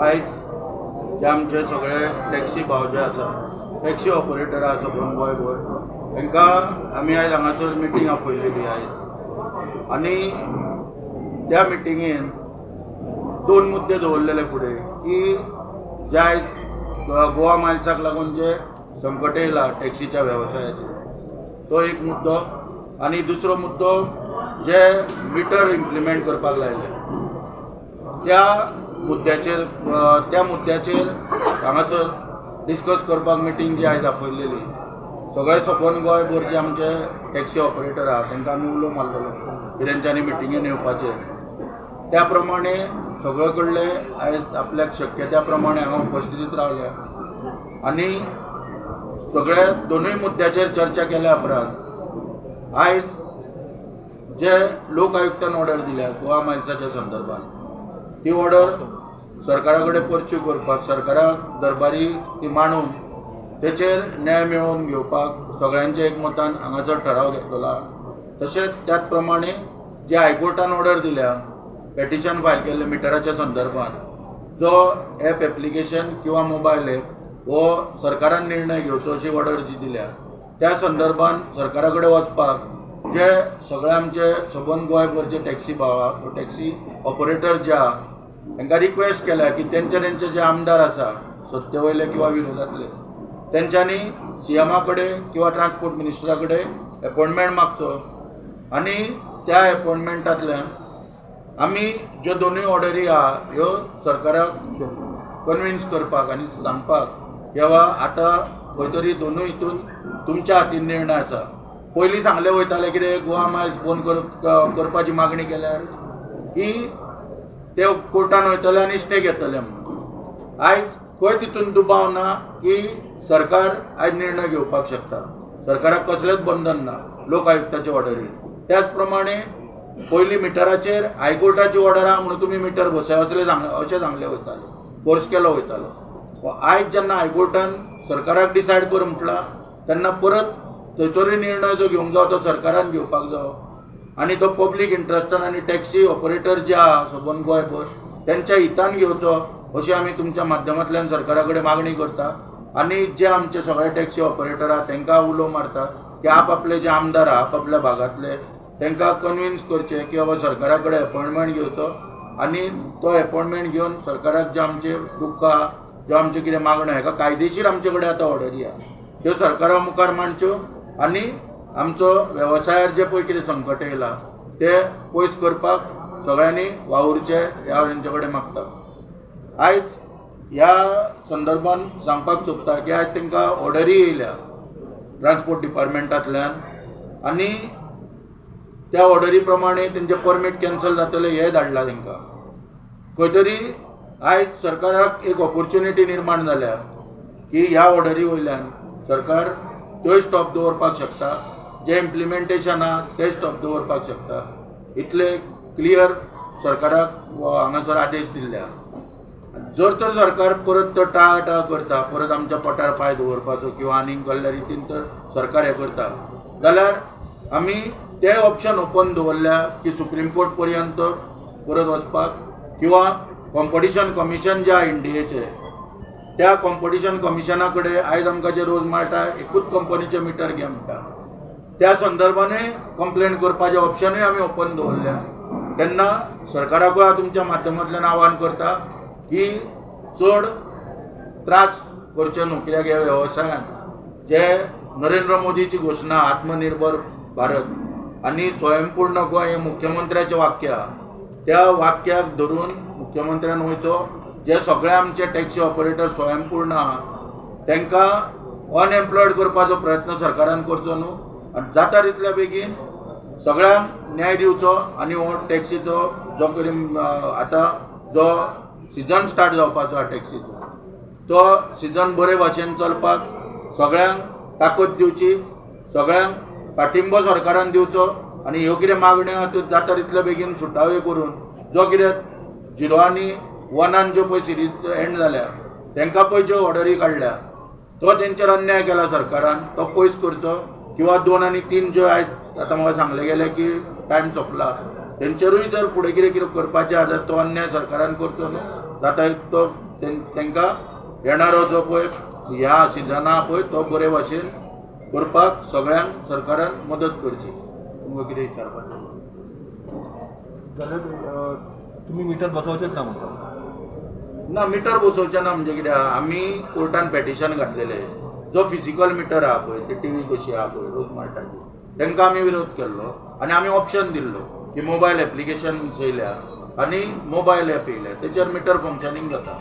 आयज जे आमचे सगळे टॅक्सी भाव जे आसा, टॅक्सी ऑपरेटर आसा सबंद गोंयभर, तांकां आमी आयज हांगासर मिटींग आपयलेली आयज. आनी त्या मिटिंगेन दोन मुद्दे दवरलेले फुडें की जे आयज गोवा मायल्साक लागून जे संकट येयला टॅक्सीच्या वेवसायाचेर, तो एक मुद्दो. आनी दुसरो मुद्दो, जे मिटर इम्प्लिमेंट करपाक लायले त्या मुद्द्याचेर हांगासर डिस्कस करपाक मिटींग जी आयज आपयलेली. सगळे सबंद गोंयभर जे आमचे टॅक्सी ऑपरेटर आहा, तांकां आमी उलो मारलेलो की तेंच्यांनी मिटिंगेन येवपाचें. त्या प्रमाणे सगळे कडले आयज आपल्याक शक्य त्या प्रमाणे हांगा उपस्थितीत रावल्या आनी सगळ्या दोनूय मुद्द्याचेर चर्चा केल्या उपरांत आयज जे लोक आयुक्तान ऑर्डर दिल्या गोवा मायल्साच्या संदर्भात, ती ऑर्डर सरकारा कडेन पर्स्यू करपाक, सरकाराक दरबारी ती मांडून तेचेर न्याय मेळोवन घेवपाक सगळ्यांच्या एकमतान हांगासर ठराव घेतलेलो आहा. तशेंच त्याच प्रमाणे जे हायकोर्टान ऑर्डर दिल्या, पेटिशन फायल केल्लें मिटराच्या संदर्भात, जो एप एप्लिकेशन किंवा मोबायल एप हो सरकारान निर्णय घेवचो अशी ऑर्डर जी दिल्या, त्या संदर्भात सरकारा कडेन वचपाक जे सगळे आमचे सबंद गोंयभरचे टॅक्सी भाव, टॅक्सी ऑपरेटर जे आहा, तांकां रिक्वेस्ट केल्या की तेंचे तेंचे जे आमदार आसा, सत्ते वयले किंवा विरोधातले, तेंच्यांनी सीएमा कडेन किंवा ट्रान्सपोर्ट मिनिस्टरा कडेन एपॉयंटमेंट मागचो आनी त्या एपॉयंटमेंटांतल्यान आमी ज्यो दोनूय ऑर्डरी आहा ह्यो सरकाराक कन्विन्स करपाक आनी सांगपाक की बाबा, आतां खंय तरी दोनूय हितून तुमच्या हातीन निर्णय आसा. पयलीं सांगलें वयतालें कितें, गोवा मायल्स बंद करपाची मागणी केल्यार की ते कोर्टान वयतले आनी स्टे घेतले म्हणून. आयज खंय तितून दुबाव ना की सरकार आयज निर्णय घेवपाक शकता. सरकाराक कसलेंच बंधन ना लोक आयुक्ताचे ऑर्डरीर. त्याच प्रमाणे पयलीं मिटराचेर हायकोर्टाची ऑर्डर आहा म्हणून तुमी मिटर बसय असलें सांग अशें सांगलें वयतालें, फोर्स केलो वयतालो. आयज जेन्ना हायकोर्टान सरकाराक डिसायड कर म्हटलां, तेन्ना परत थंयसरूय निर्णय जो घेवंक जावो तो सरकारान घेवपाक जावो आनी तो पब्लीक इंट्रस्टान आनी टॅक्सी ऑपरेटर जे आहा सबंद गोंयभर तेंच्या हितान घेवचो, अशी आमी तुमच्या माध्यमांतल्यान सरकारा कडेन मागणी करता. आनी जे आमचे सगळे टॅक्सी ऑपरेटर आहा, तांकां उलो मारता की आपआपले जे आमदार आहा आपापल्या भागांतले, तांकां कन्विन्स करचे की बाबा, सरकारा कडेन एपॉयंटमेंट घेवचो आनी तो एपॉयंटमेंट घेवन सरकाराक जे आमचे दुख्ख आहा, ज्यो आमच्यो कितें मागण्यो, हेका कायदेशीर आमचे कडेन आतां ऑर्डरी आहा, त्यो सरकारा मुखार मांडच्यो आनी आमचो वेवसायार जे पळय कितें संकट येयला ते पयस करपाक सगळ्यांनी वावुरचें हें हांव तेंचे कडेन मागता. आयज ह्या संदर्भान सांगपाक सोदता की आयज तांकां ऑर्डरी येयल्या ट्रान्सपोर्ट डिपार्टमेंटांतल्यान आनी त्या ऑर्डरी प्रमाणे तेंचे परमीट कॅन्सल जातले हें धाडलां तांकां. खंय तरी आयज सरकाराक एक ऑपॉर्च्युनिटी निर्माण जाल्या की ह्या ऑर्डरी वयल्यान सरकार त्योय स्टॉप दवरपाक शकता, जें इम्प्लिमेंटेशन आहा तें स्टॉप दवरपाक शकता. इतले क्लियर सरकाराक हांगासर आदेश दिल्ले आहा. जर तर सरकार परत तर टाळाटाळ करता, परत आमच्या पोटार पांय दवरपाचो किंवा आनीक कसल्या रितीन तर सरकार हें करता जाल्यार आमी ते ऑप्शन ओपन दवरल्या की सुप्रीम कोर्ट पर्यंत परत वचपाक किंवा कॉम्पिटिशन कमिशन जे आहा इंडियेचें, त्या कॉम्पिटिशन कमिशना कडेन आयज आमकां जे रोज मेळटा, एकूच कंपनीचें मिटर घे म्हणटा, त्या संदर्भानूय कंप्लेन करपाचें ऑप्शनूय आमी ओपन दवरल्या. तेन्ना सरकाराकूय हांव तुमच्या माध्यमांतल्यान आवाहन करता की चड त्रास करचे न्हू, कित्याक ह्या वेवसायान जे नरेंद्र मोदीची घोशणा आत्मनिर्भर भारत आनी स्वयंपूर्ण गोंय हें मुख्यमंत्र्याचें वाक्य आहा, त्या वाक्याक धरून मुख्यमंत्र्यान वयचो. जे सगळे आमचे टॅक्सी ऑपरेटर स्वयंपूर्ण आहा, तांकां अनएम्प्लॉयड करपाचो प्रयत्न सरकारान करचो न्हू आनी जाता तितल्या बेगीन सगळ्यांक न्याय दिवचो. आनी हो टॅक्सीचो जो करीन आतां जो सिजन स्टार्ट जावपाचो आहा टॅक्सीचो, तो सिजन बरे भाशेन चलपाक सगळ्यांक ताकद दिवची, सगळ्यांक पाठिंबो सरकारान दिवचो आनी ह्यो कितें मागण्यो आहा त्यो जाता तितले बेगीन सुटाव्यो करून जो कितें झिरो आनी वनान ज्यो पळय सिरीज एंड जाल्या, तांकां पळय ज्यो ऑर्डरी काडल्या, तो तेंचेर अन्याय केला सरकारान, तो पयस करचो. किंवा 2 आनी 3 ज्यो आयज आतां म्हाका सांगलें गेलें की टायम सोंपला तेंचेरूय जर फुडें कितें कितें करपाचें आसा जाल्यार तो अन्याय सरकारान करचो न्हू जाता तो तांकां येणारो जो पळय ह्या सिजना पळय तो बरे भाशेन करपाक सगळ्यांक सरकारान मदत करची. तुमकां कितें विचारपाचें जाल्यार तुमी मिटर बसोवचेच ना म्हणटा? ना, मिटर बसोवचें ना म्हणजे कितें आहा, आमी कोर्टान पेटिशन घातलेलें. जो फिजिकल मिटर आहा पळय, ती टी व्ही कशी आहा पळय रोज माळटाची, तांकां आमी विरोध केल्लो आनी आमी ऑप्शन दिल्लो की मोबायल एप्लिकेशन चयल्या आनी मोबायल एप येयल्या तेचेर मिटर फंक्शनींग जाता.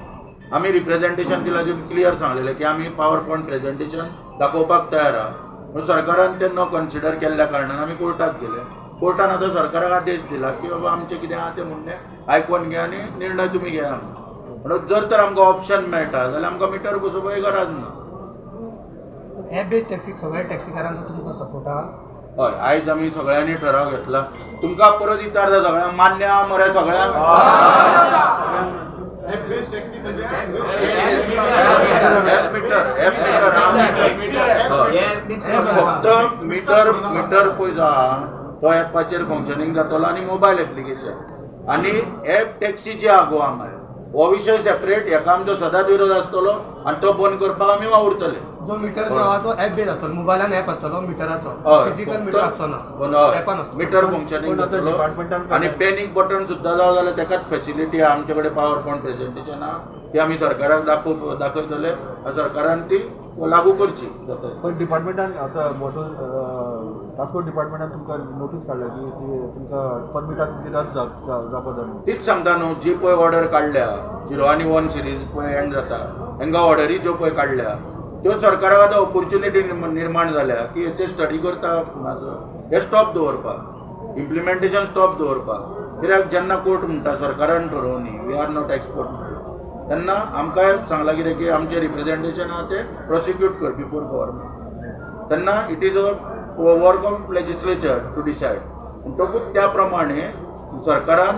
आमी रिप्रेजेंटेशन दिलां तेतून क्लियर सांगलेलें की आमी पावर पॉयंट प्रेजेंटेशन दाखोवपाक तयार आहा. पूण सरकारान तें न कन्सिडर केल्ल्या कारणान आमी कोर्टाक गेले. कोर्टान आतां सरकाराक आदेश दिला की बाबा आमचें कितें आहा तें म्हणणें आयकोन घे आनी निर्णय तुमी घेया. म्हणून जर तर आमकां ऑप्शन मेळटा जाल्यार आमकां मिटर बसोवपाची गरज ना. एप बेज टॅक्सी सगळ्या टॅक्सीकारांचो तुमकां सपोर्ट आहा? हय, आयज आमी सगळ्यांनी ठराव घेतला. तुमकां परत विचारता सगळ्यांक मान्य आहा मरे सगळ्यांक? एप मिटर, एप मिटर फक्त मिटर मिटर पळय जो आहा तो एपाचेर फंक्शनींग जातलो आनी मोबायल एप्लिकेशन आनी एप टॅक्सी जी आहा गोवा माय हो विशय सेपरेट, हेका आमचो सदांच विरोध आसतलो आनी तो बंद करपाक आमी वावुरतले. जो मिटर जो आहा तो एप बेज आसतलो, मोबायलान एप आसतलो मिटराचो, फिजिकल मिटर आसचो ना, एपान आसतलो. मिटर फंक्शनींग जातलो आनी पॅनीक बटन सुद्दां जावं जाल्यार तेकाच फेसिलिटी आहा आमचे कडेन. पावर पॉयंट प्रेजेंटेशन आहा ती आमी सरकाराक दाखयतले आनी सरकारान ती लागू करची. पण डिपार्टमेंटान आतां मोटर ट्रान्सपोर्ट डिपार्टमेंटान तुमकां नोटीस काडल्या की तुमकां परमिटां तुमची रद्द जावपा जाय. तीच सांगता न्हू, जी पळय ऑर्डर काडल्या 0 आनी 1 सिरीज पळय एंड जाता तांकां ऑर्डरी ज्यो पळय काडल्या त्यो सरकाराक आतां ऑपोर्चुनिटी निर्माण जाल्या की हेचेर स्टडी करता हांगासर हे स्टॉप दवरपाक, इम्प्लिमेंटेशन स्टॉप दवरपाक. कित्याक जेन्ना कोर्ट म्हणटा सरकारान ठरोवनी we are not expert तेन्ना आमकांय सांगलां कितें की आमचें रिप्रेजेंटेशन आहा तें प्रोसिक्यूट कर बिफोर गव्हर्मेंट. तेन्ना it is a work of legislature to decide. म्हणटकूच त्या प्रमाणे सरकारान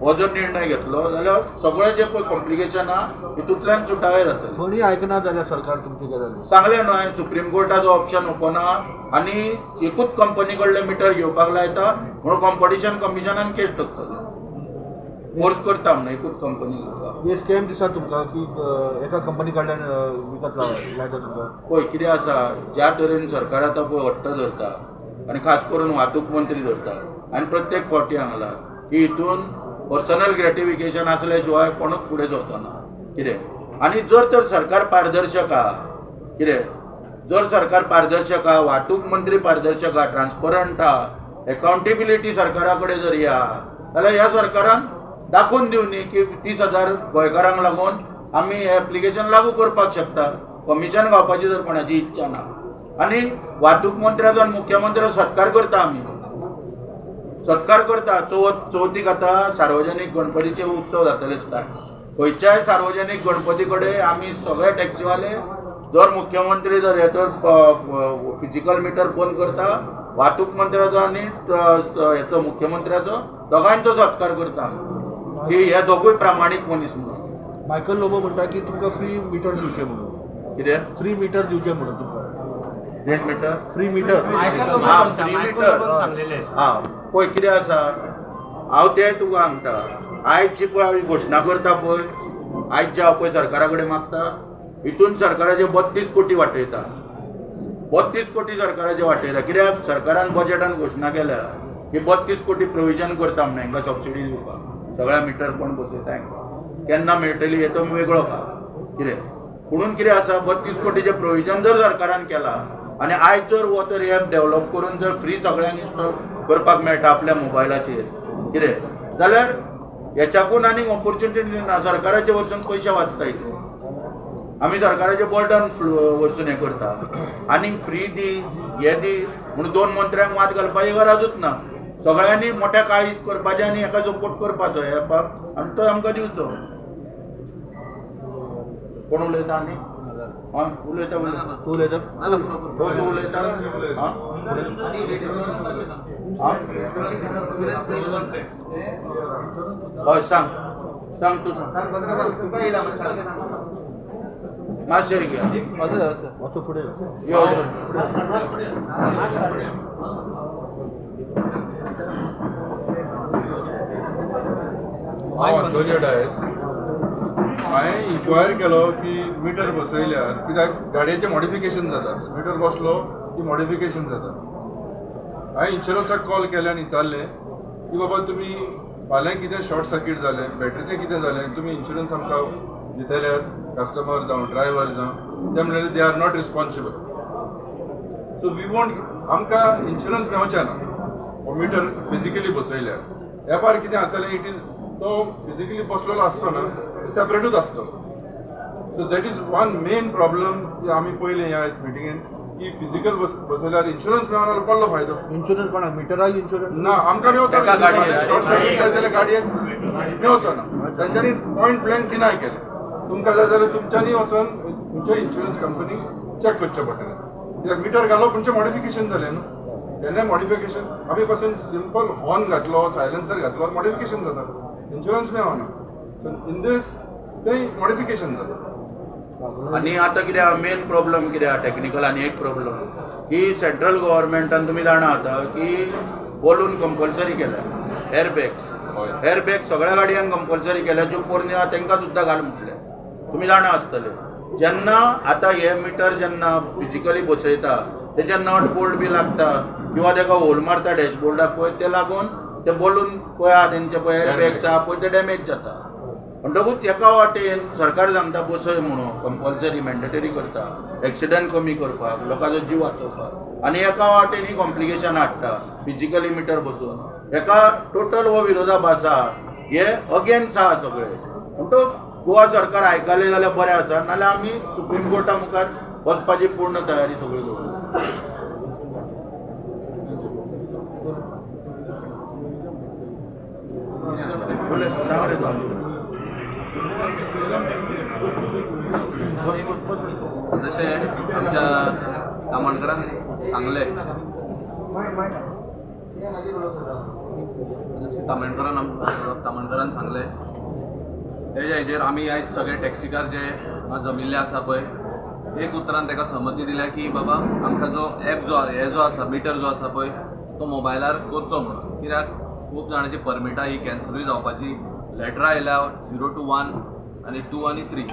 हो जर निर्णय घेतलो जाल्यार सगळें जें पळय कॉम्प्लिकेशन आहा हितूंतल्यान सुटावे जातले. कोणी आयकना जाल्यार सरकार तुमची गजाल सांगलें न्हू हांवें, सुप्रीम कोर्टाचो ऑप्शन ओपन आहा आनी एकूच कंपनी कडले मिटर घेवपाक लायता म्हणून कॉम्पिटिशन कमिशनान केस ठोकतले, फोर्स करता म्हणून एकूच कंपनी घेवपाक. हे स्कॅम दिसता तुमकां की एका कंपनी कडल्यान विकत लायता तुमकां? पळय कितें आसा, ज्या तरेन सरकार आतां पळय हट्ट धरता आनी खास करून वाहतूक मंत्री धरता आनी प्रत्येक फावटी हांगला की हितून पर्सनल ग्रेटिफिकेशन आसल्या शिवाय कोणूच फुडें सरचो ना कितें. आनी जर तर सरकार पारदर्शक आहा कितें, जर सरकार पारदर्शक आहा, वाहतूक मंत्री पारदर्शक आहा, ट्रान्सपरंट आहा, एकाउंटेबिलिटी सरकारा कडेन जर ही आहा जाल्यार ह्या सरकारान दाखोवन दिवनी की 30,000 गोंयकारांक लागून आमी हें एप्लिकेशन लागू करपाक शकता. कमिशन खावपाची जर कोणाची इच्छा ना आनी वाहतूक मंत्र्याचो आनी मुख्यमंत्र्याचो सत्कार करता, आमी सत्कार करता. चवथीक आतां सार्वजनीक गणपतीचे उत्सव जातले स्टार्ट, खंयच्याय सार्वजनीक गणपती कडेन आमी सगळे टॅक्सीवाले जर मुख्यमंत्री जर हे तर फिजिकल मिटर बंद करता, वाहतूक मंत्र्याचो आनी हेचो मुख्यमंत्र्याचो दोगांयचो सत्कार करता की हे दोगूय प्रामाणीक मनीस म्हणून. मायकल लोबो म्हणटा की तुमकां फ्री मिटर दिवचें म्हणून. कितें फ्री मिटर दिवचें म्हणून तुमकां? Rent meter, free meter. हा, फ्री मिटर. हा पळय कितें आसा, हांव तें तुका सांगता. आयज जी पळय हांव घोशणा करता पळय, आयज जे हांव पळय सरकारा कडेन मागता, हितून सरकाराचे 32 कोटी वाटयता, 32 कोटी सरकाराचे वाटयता. कित्याक सरकारान बजेटान घोशणा केल्या की 32 कोटी प्रोविजन करता म्हणून हांकां सबसिडी दिवपाक, सगळ्या मिटर कोण बसयता हांकां केन्ना मेळटली हे तो वेगळो का कितें. पुणून कितें आसा, 32 कोटीचें प्रोविजन जर सरकारान केलां आनी आयज जर हो तर एप डेवलप करून जर फ्री सगळ्यांक इन्स्टॉल करपाक मेळटा आपल्या मोबायलाचेर कितें, जाल्यार हेच्याकून आनीक ऑपोर्चुनिटी ना. सरकाराचे वरसून पयशे वाचता हितून, आमी सरकाराचे बर्डन वरसून हें करता. आनीक फ्री दी हे दी म्हणून 2 मंत्र्यांक वाद घालपाची गरजूच ना. सगळ्यांनी मोठ्या काळीज करपाचें आनी हेका सपोर्ट करपाचो एपाक आनी तो आमकां दिवचो. कोण उलयता आनी? आं उलयता उलयता तूं उलयता? तूं उलयता? आं आं हय सांग सांग तूं सांग. मातशें घे. असो असो. मातसो फुडें यो. यो असो. हांव आंतोनियो डायस. हांवें इन्क्वायर केलो की मिटर बसयल्यार कित्याक गाडयेचें मॉडिफिकेशन जाता. मिटर बसलो की मॉडिफिकेशन जाता. हांवें इन्शुरन्साक कॉल केलें आनी विचारलें की बाबा, तुमी फाल्यां कितें शॉर्ट सर्कीट जालें, बॅटरीचें कितें जालें, तुमी इन्शुरन्स आमकां दितले, कस्टमर जावं ड्रायव्हर जावं? ते म्हणलें, they are not responsible. So we want, आमकां इन्शुरन्स मेवचें ना हो मिटर फिजिकली बसयल्यार. एपार कितें जातलें, it is तो फिजिकली बसलेलो आसचो ना, सेपरेटूच आसतलो. So that is one main problem की आमी पयलें ह्या मिटिंगेन की फिजिकल बसयल्यार इन्शुरन्स मेळना जाल्यार कसलो फायदो? इन्शुरन्स कोणाक, मिटराक इन्शुरन्स? ना, आमकां मेवचो. एका गाडयेक. शॉर्ट सर्कीट जायत जाल्यार गाडयेक मेवचो ना. तांच्यांनी पॉयंट ब्लँक डिनाय केलें. तुमकां जाय जाल्यार तुमच्यांनी वचोन तुमच्या इन्शुरन्स कंपनी चॅक करचें पडटलें, कित्याक मिटर घालो म्हणजे मॉडिफिकेशन जालें न्हू. तेन्ना मॉडिफिकेशन आमी पासून सिंपल हॉर्न घातलो, सायलन्सर घातलो, मॉडिफिकेशन जाता, इन्शुरन्स मेळना. सो इन दीस तें मॉडिफिकेशन जाता. आनी आतां कितें मेन प्रॉब्लम कितें आहा, टॅक्निकल आनी एक प्रॉब्लम की सेंट्रल गव्हर्मेंटान, तुमी जाणा आतां की बलून कंपल्सरी केल्या, एअरबॅग्स. एअरबॅग सगळ्या गाडयांक कंपल्सरी केल्या. ज्यो पोरण्यो आहा तांकां सुद्दां घाल म्हटलें. तुमी जाणा आसतले, जेन्ना आतां हे मिटर जेन्ना फिजिकली बसयता, तेजे नट बोल्ट बी लागता किंवा ताका होल मारता डॅशबोर्डाक पळय, ते लागून ते बलून पळय आहा तेंचे पळय एअरबॅग्स आहा पळय, ते डॅमेज जाता. म्हणटकूच एका वाटेन सरकार सांगता बसय म्हणून, कंपल्सरी मॅन्डेटरी करता एक्सिडंट कमी करपाक, लोकांचो जीव वाचोवपाक, आनी एका वाटेन ही कॉम्प्लिकेशन हाडटा फिजिकली मिटर बसून. हेका टोटल हो विरोधाभास आहा, हे अगेन्स्ट आहा सगळे. म्हणटकूच गोवा सरकार आयकलें जाल्यार बरें आसा, नाल्यार आमी सुप्रीम कोर्टा मुखार वचपाची पूर्ण तयारी सगळी दवरल्या. उलय, सांग रे तूं. जशें आमच्या तामणकरान सांगलें, जशें तामणकरान सांगलें, तेज्या हेजेर आमी आयज सगळे टॅक्सीकार जे हांगा जमिल्ले आसा पळय, एक उतरान ताका सहमती दिल्या की बाबा, आमकां जो एप जो हे जो आसा, मिटर जो आसा पळय, तो मोबायलार करचो म्हणून. कित्याक खूब जाणांची परमिटां ही कॅन्सलूय जावपाची लेटरां आयल्या, 0 टू 1 आनी 2 आनी 3.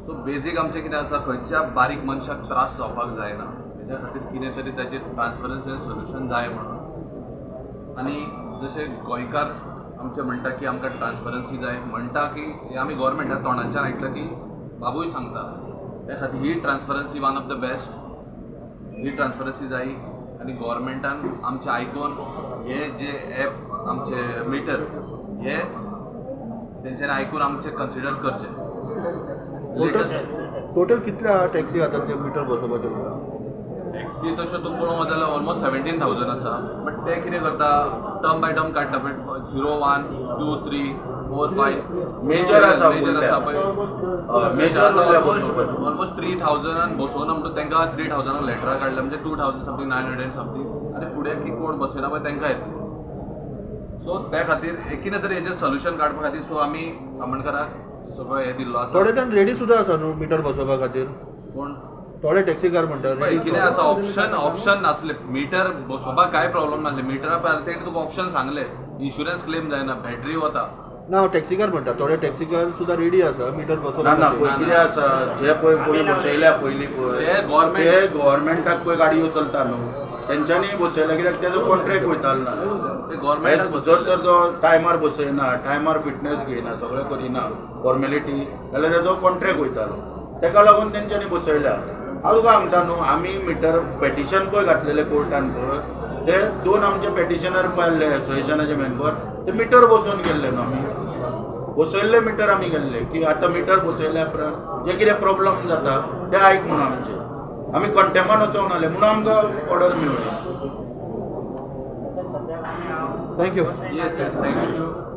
सो बेजीक आमचें कितें आसा, खंयच्या बारीक मनशाक त्रास जावपाक जायना, तेच्या खातीर कितें तरी ताचेर ट्रान्सपरन्सी सोल्युशन जाय म्हणून. आनी जशें गोंयकार आमचे म्हणटा की आमकां ट्रान्सपरन्सी जाय म्हणटा, की हे आमी गोवोरमेंटा तोंडांच्यान आयकलां की बाबूय सांगता, त्या खातीर ही transparency one of the best he transparency जाय. आनी गोवोरमेंटान आमचें आयकून हे जे एप आमचे मिटर हे तेंच्यांनी आयकून आमचें कन्सिडर करचें लेटस्ट. टोटल कितल्या टॅक्सी आतां ते मिटर बसोवपाचे? टॅक्सी तश्यो तूं पळोवंक वता जाल्यार ऑलमोस्ट 17,000 आसा, बट ते कितें करता, टर्म बाय टर्म काडटा पळय, 0, 1, 2, 3, 4, 5. मेजर आसा. मेजर आसा पळय. हय, मेजर उरल्या बसोवपाचे. ऑलमोस्ट 3,000 बसोवना म्हणटकूच तांकां 3,000 लेटरां काडल्या, म्हणजे 2,000 something, 900 something. आनी फुडें की कोण बसयना पळय तांकां येतलें. सो त्या खातीर एक कितें तरी हेजें सोल्युशन काडपा खातीर, सो आमी तामणकराक सगळो हें दिल्लो आसा. थोडे जाण रेडी सुद्दां आसा न्हू मिटर बसोवपा खातीर? कोण? थोडे टॅक्सीकार म्हणटा पळय, ready. कितें आसा, ऑप्शन नासले मिटर बसोवपाक कांय प्रॉब्लम नासले. मिटरा पळय, तेणी तुका ऑप्शन सांगले, इन्शुरन्स क्लेम जायना, बॅटरी वता. ना, टॅक्सीकार म्हणटा, थोडे टॅक्सीकार सुद्दां रेडी आसा मिटर ना बसोवपा ना खातीर. पळय कितें आसा, जे पळय कोणी बसयल्या पयलीं पळय, ते government- ते गव्हर्मेंटाक पळय गाडयो चलता न्हू, तेंच्यांनी बसयल्या, कित्याक तेजो कॉन्ट्रॅक्ट वयतालो ना. ते गव्हर्मेंटाक जर तर तो टायमार बसयना, टायमार फिटनेस घेयना, सगळें करिना फॉर्मेलिटी, जाल्यार तेजो कॉन्ट्रॅक्ट वयतालो. तेका लागून तेंच्यांनी बसयल्या. हांव तुका सांगता न्हू, आमी मिटर पेटिशन पळय घातलेलें कोर्टान पळय, ते दोन आमचे पेटिशनर पळय आसले एसोसिएशनाचे मेंबर, ते मिटर बसोवन गेल्ले न्हू. आमी बसयल्ले मिटर, आमी गेल्ले की आतां मिटर बसयल्या उपरांत जे कितें प्रॉब्लम जाता ते आयक म्हणून. आमचे आमी कंटेमान वचोंक नासले म्हणून आमकां ऑर्डर मेळ्ळी. Thank you. Yes, thank you.